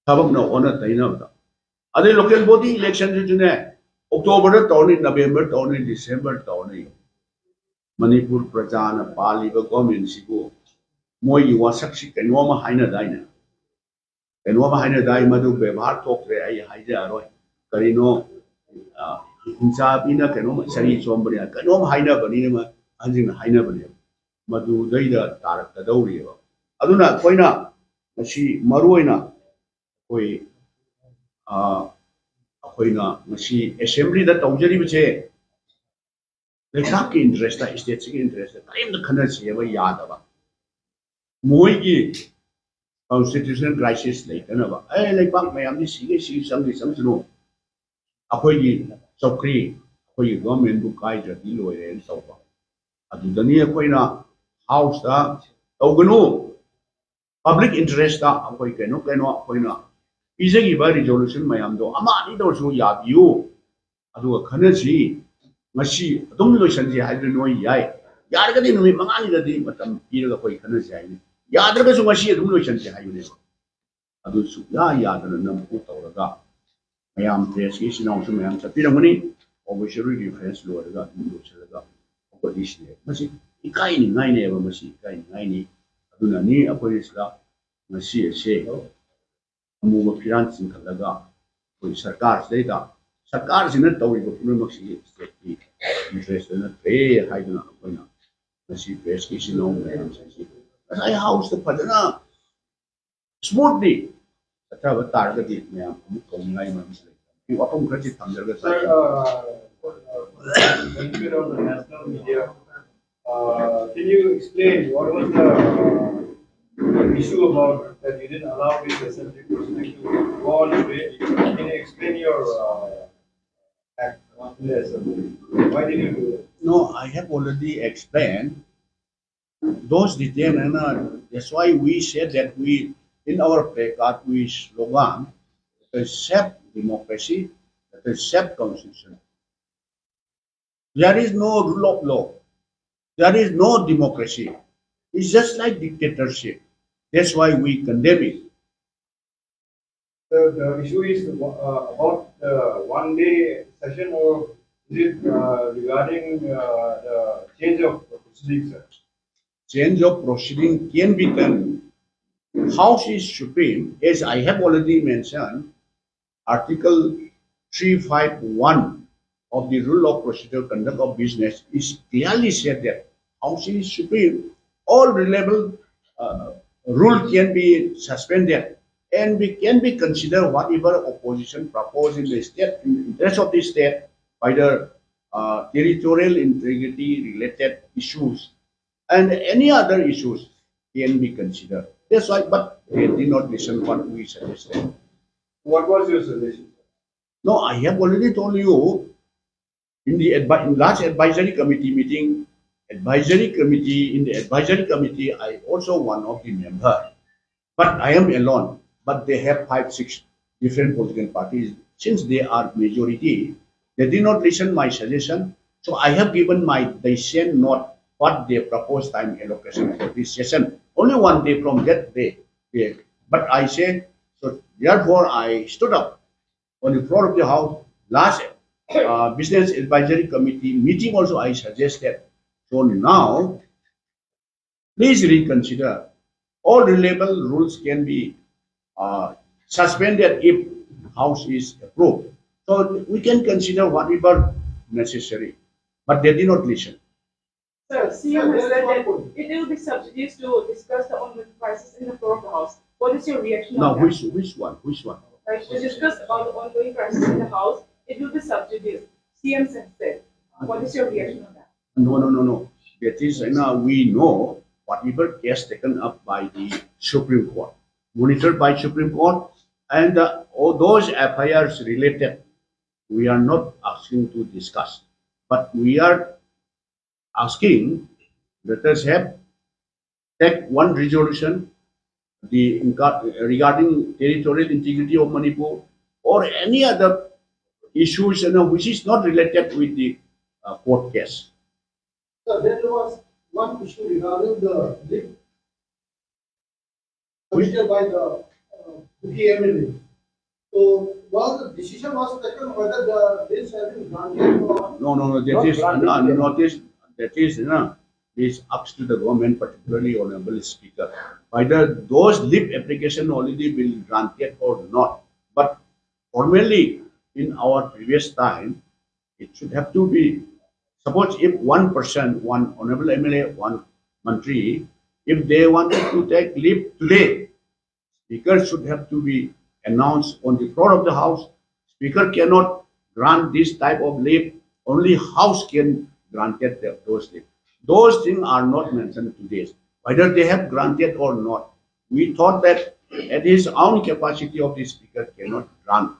ꯊꯕꯛꯅ ꯑꯣꯟꯅ ꯇꯩꯅꯕꯗ꯫ ꯑꯗꯩ ꯂꯣꯀꯦꯜ ꯕꯣꯗꯤ ꯏꯂꯦꯛꯁꯟꯁꯤꯁꯨꯅꯦ, ꯑꯣꯛꯇꯣꯕꯔꯗ ꯇꯧꯔꯅꯤ, ꯅꯕꯦꯝꯕꯔ ꯇꯧꯔꯅꯤ, ꯗꯤꯁꯦꯝꯕꯔ ꯇꯧꯔꯅꯤ꯫ ꯃꯅꯤꯄꯨꯔ ꯄ꯭ꯔꯖꯥꯅ ꯄꯥꯜꯂꯤꯕ ꯒꯣꯔꯃꯦꯟꯁꯤꯕꯨ ꯃꯣꯏꯒꯤ ꯋꯥꯁꯛꯁꯤ ꯀꯩꯅꯣꯝꯃ ꯍꯥꯏꯅꯗꯥꯏꯅꯦ? ꯀꯩꯅꯣꯝꯃ ꯍꯥꯏꯅꯗꯥꯏ, ꯃꯗꯨ ꯕꯦꯕꯥꯔ ꯊꯣꯛꯇ꯭ꯔꯦ, ꯑꯩ ꯍꯥꯏꯖꯔꯔꯣꯏ꯫ ꯀꯔꯤꯅꯣ, ꯑ, ꯍꯤꯡꯆꯥꯕꯤꯅ ꯀꯩꯅꯣꯝꯃ ꯆꯔꯤ ꯆꯣꯝꯕꯅꯤ, ꯀꯩꯅꯣꯝ ꯍꯥꯏꯅꯕꯅꯤꯅ, ꯑꯍꯟꯁꯤꯡꯅ ꯍꯥꯏꯅꯕꯅꯦꯕ꯫ ꯃꯗꯨꯗꯩꯗ ꯇꯥꯔꯛꯀꯗꯧꯔꯤꯑꯕ꯫ ꯑꯗꯨꯅ ꯑꯩꯈꯣꯏꯅ ꯉꯁꯤ ꯃꯔꯨ ꯑꯣꯏꯅ ꯑꯩꯈꯣꯏ, ꯑ, ꯑꯩꯈꯣꯏꯅ ꯉꯁꯤ ꯑꯦꯁꯦꯝꯕ꯭ꯂꯤꯗ ꯇꯧꯖꯔꯤꯕꯁꯦ ꯂꯩꯕꯥꯛꯀꯤ ꯏꯟꯇꯔꯦꯁꯇ, ꯁ꯭ꯇꯦꯠꯁꯤꯒꯤ ꯏꯟꯇꯔꯦꯁꯇ ꯀꯔꯤꯝꯇ ꯈꯟꯅꯁꯦꯕ ꯌꯥꯗꯕ꯫ ꯃꯣꯏꯒꯤ ꯀꯣꯟꯁꯇꯤꯇ꯭ꯌꯨꯁꯅꯦꯜ ꯀ꯭ꯔꯥꯏꯁꯤꯁ ꯂꯩꯇꯅꯕ, "ꯑꯦ, ꯂꯩꯕꯥꯛ ꯃꯌꯥꯝꯗꯤ ꯁꯤꯒꯦ, ꯁꯤ ꯆꯪꯒꯦ, ꯆꯪꯁꯅꯨ, ꯑꯩꯈꯣꯏꯒꯤ ꯆꯧꯀ꯭ꯔꯤ, ꯑꯩꯈꯣꯏꯒꯤ ꯒꯣꯔꯃꯦꯟꯕꯨ ꯀꯥꯏꯗ꯭ꯔꯗꯤ ꯂꯣꯏꯔꯦꯅ" ꯇꯧꯕ꯫ ꯑꯗꯨꯗꯅꯤ ꯑꯩꯈꯣꯏꯅ ꯍꯥꯎꯁꯇ ꯇꯧꯒꯅꯨ, ꯄꯕ꯭ꯂꯤꯛ ꯏꯟꯇꯔꯦꯁꯇ ꯑꯩꯈꯣꯏ ꯀꯩꯅꯣ ꯀꯩꯅꯣ ꯑꯩꯈꯣꯏꯅ ꯄꯤꯖꯈꯤꯕ ꯔꯤꯖꯣꯂꯨꯁꯟ ꯃꯌꯥꯝꯗꯣ ꯑꯃ ꯑꯅꯤꯗ ꯑꯣꯏꯔꯁꯨ ꯌꯥꯕꯤꯌꯨ, ꯑꯗꯨꯒ ꯈꯟꯅꯁꯤ꯫ ꯉꯁꯤ ꯑꯗꯨꯝ ꯂꯣꯏꯁꯟꯁꯤ ꯍꯥꯏꯕꯗꯨ ꯅꯣꯏ ꯌꯥꯏ, ꯌꯥꯔꯒꯗꯤ ꯅꯨꯃꯤꯠ ꯃꯉꯥꯅꯤꯗꯗꯤ ꯃꯇꯝ ꯄꯤꯔꯒ ꯑꯩꯈꯣꯏ ꯈꯟꯅꯁꯤ ꯍꯥꯏꯅꯤ, ꯌꯥꯗ꯭ꯔꯒꯁꯨ ꯉꯁꯤ ꯑꯗꯨꯝ ꯂꯣꯏꯁꯟꯁꯤ ꯍꯥꯏꯕꯅꯦꯕ꯫ ꯑꯗꯨ ꯁꯨꯛꯌꯥ ꯌꯥꯗꯅ ꯅꯝꯐꯨ ꯇꯧꯔꯒ ꯃꯌꯥꯝ ꯄ꯭ꯔꯦꯁꯀꯤ ꯏꯆꯤꯟ ꯏꯅꯥꯎꯁꯨ ꯃꯌꯥꯝ ꯆꯠꯄꯤꯔꯝꯒꯅꯤ꯫ ꯑꯣꯕꯤꯁꯤꯒꯤ ꯔꯤꯐ꯭ꯔꯦꯟꯁ ꯂꯣꯏꯔꯒ ꯑꯗꯨꯝ ꯂꯣꯏꯁꯤꯜꯂꯒ ꯄꯣꯂꯤꯁꯤꯅꯦ꯫ ꯃꯁꯤ ꯏꯀꯥꯏꯅꯤꯡꯉꯥꯏꯅꯦꯕ, ꯃꯁꯤ ꯏꯀꯥꯏꯅꯤꯡꯉꯥꯏꯅꯤ꯫ ꯑꯗꯨꯅꯅꯤ ꯑꯩꯈꯣꯏ ꯁꯤꯗ ꯉꯁꯤ ꯑꯁꯦ ꯑꯃꯨꯕ ꯐꯤꯔꯥꯟ ꯆꯤꯡꯈꯠꯂꯒ ꯑꯩꯈꯣꯏ ꯁꯔꯀꯥꯔꯁꯤꯗꯩꯗ, ꯁꯔꯀꯥꯔꯁꯤꯅ ꯇꯧꯔꯤꯕ ꯄꯨꯝꯅꯃꯛꯁꯤ ꯁ꯭ꯇꯦꯠꯀꯤ ꯏꯟꯇꯔꯦꯁꯇ ꯅꯠꯇ꯭ꯔꯦ ꯍꯥꯏꯗꯨꯅ ꯑꯩꯈꯣꯏꯅ ꯉꯁꯤ ꯄ꯭ꯔꯦꯁꯀꯤ ꯏꯆꯤꯜ ꯏꯅꯥꯎ ꯃꯌꯥꯝꯁꯤꯡꯁꯤ ꯉꯁꯥꯏ ꯍꯥꯎꯁꯇ ꯐꯖꯅ ꯁ꯭ꯃꯨꯠꯂꯤ ꯆꯠꯊꯕ ꯇꯥꯔꯒꯗꯤ ꯃꯌꯥꯝ ꯑꯃꯨꯛ ꯇꯧꯅꯤꯡꯉꯥꯏ ꯃꯔꯝꯁꯨ ꯂꯩꯇꯦ꯫ ꯑꯩ ꯋꯥꯐꯝ ꯈꯔꯁꯤ ꯊꯝꯖꯔꯒ Sir, uh, for, uh, for the benefit of the national media, uh, can you explain what was the, uh, issue about that you didn't allow this assembly proceeding to go on straight? Can you explain your, uh, act on the assembly? Why did you do that? No, I have already explained those details, and uh, that's why we said that we, in our placard, we slogan, "Let us save democracy, let us save constitution." There is no rule of law. There is no democracy. It's just like dictatorship. That's why we condemn it. The, the issue is, uh, about the one day session, or is it, uh, regarding, uh, the change of proceedings, sir? Change of proceeding can be done. House is supreme, as I have already mentioned. Article three five one of the Rule of Procedure Conduct of Business is clearly said that House is supreme. All relevant, uh, rule can be suspended and we can be considered whatever opposition proposed in the state, in the interest of the state, by the, uh, territorial integrity related issues and any other issues can be considered. That's why, but they did not listen what we suggested. What was your suggestion? No, I have already told you in the advi-, in last advisory committee meeting, advisory committee, in the advisory committee, I also one of the member, but I am alone. But they have five, six different political parties. Since they are majority, they did not listen my suggestion. So I have given my decision, not what they proposed time allocation for this session. Only one day from that day, they, but I said, so therefore I stood up on the floor of the House. Last, uh, Business Advisory Committee meeting also I suggested So now, please reconsider. All relevant rules can be uh, suspended if House is approved. So we can consider whatever necessary. But they did not listen. Sir, C M has said that it will be subjudiced to discuss the ongoing crisis in the floor of the House. What is your reaction Now, on that? Which, which one? Which one? Right, to discuss about the ongoing crisis in the House, it will be subjudiced. C M has said. What is your reaction on that? No, no, no, no. That is, you know, we know whatever case taken up by the Supreme Court, monitored by Supreme Court, and uh, all those F I Rs related, we are not asking to discuss, but we are asking, let us have, take one resolution, the regarding territorial integrity of Manipur or any other issues, you know, which is not related with the uh, court case. So there was one issue regarding the leave submitted by the uh, Kuki M L A. So was the decision was taken whether the leaves have been granted or No, no, no, that is, no, no, that is, that is, you know, is up to the government, particularly Honorable Speaker. Whether those leave application already been granted or not. But formally, in our previous time, it should have to be, suppose if one person, one Honorable M L A, one Mantri, if they wanted to take leave today, Speaker should have to be announced on the floor of the House. Speaker cannot grant this type of leave. Only House can grant it the- those leave. Those things are not mentioned today. Whether they have granted or not, we thought that at his own capacity of the Speaker cannot grant.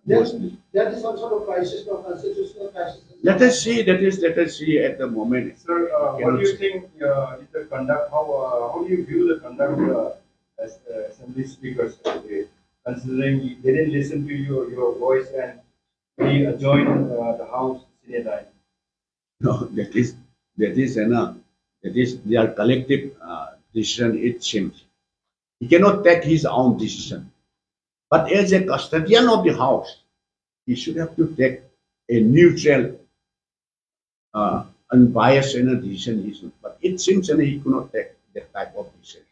That, that is some sort of crisis, no, constitutional crisis. Let us see, that is, let us see at the moment. Sir, uh, what do you think uh, is the conduct, how, uh, how do you view the conduct of the as- uh, assembly speakers today? Considering they didn't listen to your, your voice and we adjoined uh, the house senior time. No, that is, that is enough. That is their collective uh, decision, it seems. He cannot take his own decision. But as a custodian of the house, he should have to take a neutral uh, unbiased and decision is, but it seems and he could not take that type of decision.